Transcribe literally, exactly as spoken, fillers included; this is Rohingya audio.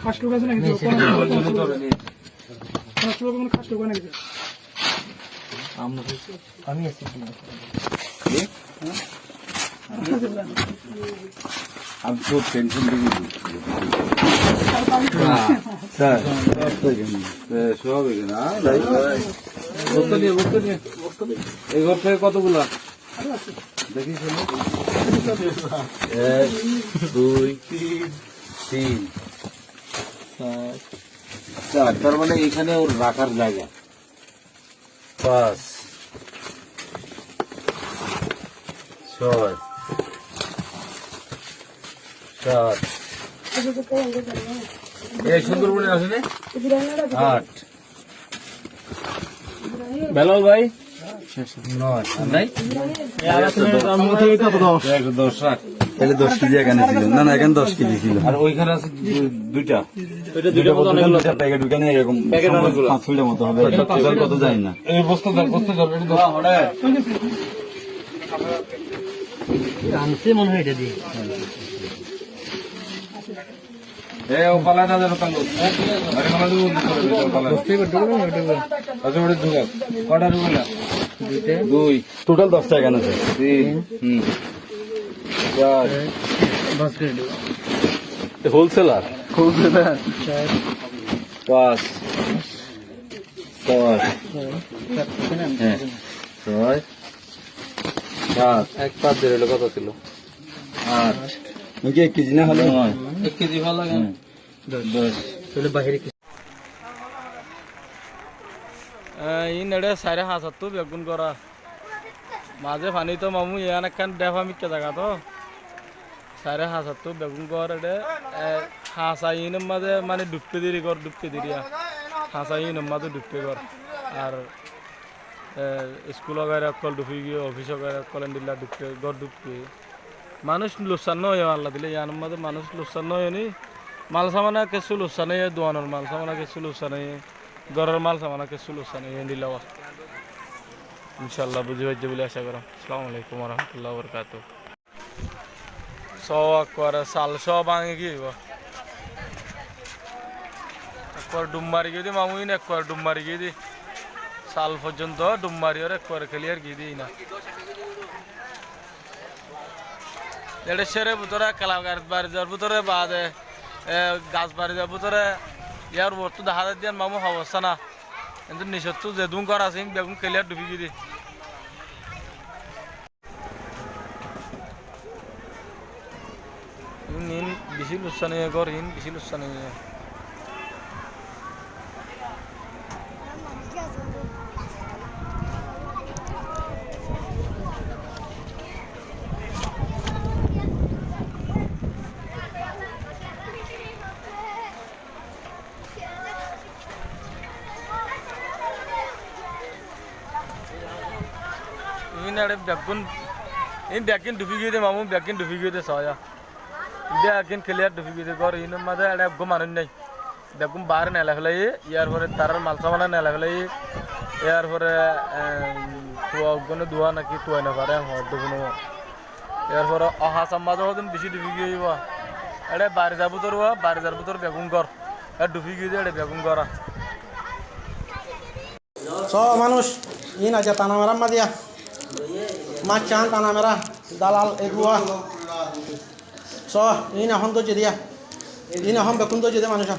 খাস লোক আছে নাকি? খাস লোক, কোনো খাস লোক নাকি? আমি আছি। কি? আমি খুব টেনশন দিয়ে দিচ্ছি। স্যার, এ, সব এখানে, হ্যাঁ, ভাই, ভাই। বস্তা নিয়ে, বস্তা নিয়ে। এই ঘর থেকে কতগুলা? দেখি, শোনো। এক, দুই, তিন, তিন। চার। চার, তার মানে এখানে ওর রাখার জায়গা। পাঁচ, ছয়, সাত, এই সুন্দরবনে আছে না? আট। বেলাল ভাই? নয়। আর নাই? একশো দশ, রাখ। তাহলে দশ কেজি এখানে ছিল। না, না, এখানে দশ কেজি ছিল। আর ওইখানে আছে দু-, দুইটা। ওইটা দুইটার মতো অনেকগুলো আছে। প্যাকেট ওইখানে এরকম প্যাকেট অনেকগুলো। পাঁচ ছয়টার মতো হবে। টোটাল কত জানি না। এই বস্তা ধর, বস্তা ধর, এটা ধর। আনছে মনে হয় এটা দিয়ে। এ, ও পালা না, ধরো, কালো। আরে, পালা দেবো, পালা। আচ্ছা, ওটা ঢুকাও। কটা ঢুকালে? দুই। টোটাল দশটা এখানে আছে। তিন। হুম। চার। হোলসেলার। হোলসেলার। চার। পাঁচ। ছয়। হ্যাঁ। ছয়। সাত। এক পাঁচ দেড় হলো কত ছিল? আট। নাকি এক কেজি না হলে? নয়। এক কেজি ভালো লাগে। হুম। দশ। দশ। তাহলে বাইরে কি? আহ, ইন এড়ে সাড়ে হাজার তো বেগুন করা। মাঝে পানি তো মামু ইয়ান একখান ডেফা মিক্কা জাগা তো। Sairé hañsattú beggún gór eçé, e, hañsa iínor mazé mani dhuppé diri gór, dhuppé diriya. Hañsa iínor mazé dhuppé gór. Ar, e, iskúlor gór ókkol dhuppí giyé, ofisor gór ókkol endilla dhuppé, gór dhuppé. Manúic lussán no óiye, Alla dile iánor mazé manúic lussán no óiye ni. Mal samana kessú lussán óiye, duanor mal samana kessú lussán óiye, góror mal samana kessú lussán óiye, endilla wa. Incálla buzí faijjó buli acá gorí. Assalamu alaikum wa rahmatullahi wa barakatuhu. Só ekkore sal só báñgi giyói. Ekkore dhum mari giyói de, mamu, iín ekkore dhum mari giyói de. Sal foijjonto dhum mari óre ekkore keliyar giyói de iín. Eçé cér bútore, kela gas barizar bútore baade, e, gas barizar bútore, yar uorttú dahá zar de yían, mamu, obosta ná. Kintu nicottú zedún gór asé, iín beggún keliyar dhufi giyói de. Iín, iín bicí lussán óiye, gór iín bicí lussán óiye. Iín eçé beggún, iín beggín dhufi giyói de, mamu, beggín dhufi giyói de, sóya. Beggín keliyar dhufi giyói de, gór iínor mazé eçé eggúa manúic nái. Beggún baáre nelai félaiye, yar fore tarár mal samana nelai félaiye, yar fore, em, fua eggúne duwa náki tuwai nofaré, hoódde fúno. Yar fore o hañsar mazé hodún bicí dhufi giyói wa. Eçé barizar bútor wa, barizar bútor beggún gór. E dhufi giyói de eçé beggún gór. Só manúic, iín aijja Tanamera mazé diya. Maccán Tanamera, dalal eggúa. Só, iín ehón dóijje diya. Iín ehón beggún dóijje de manúic.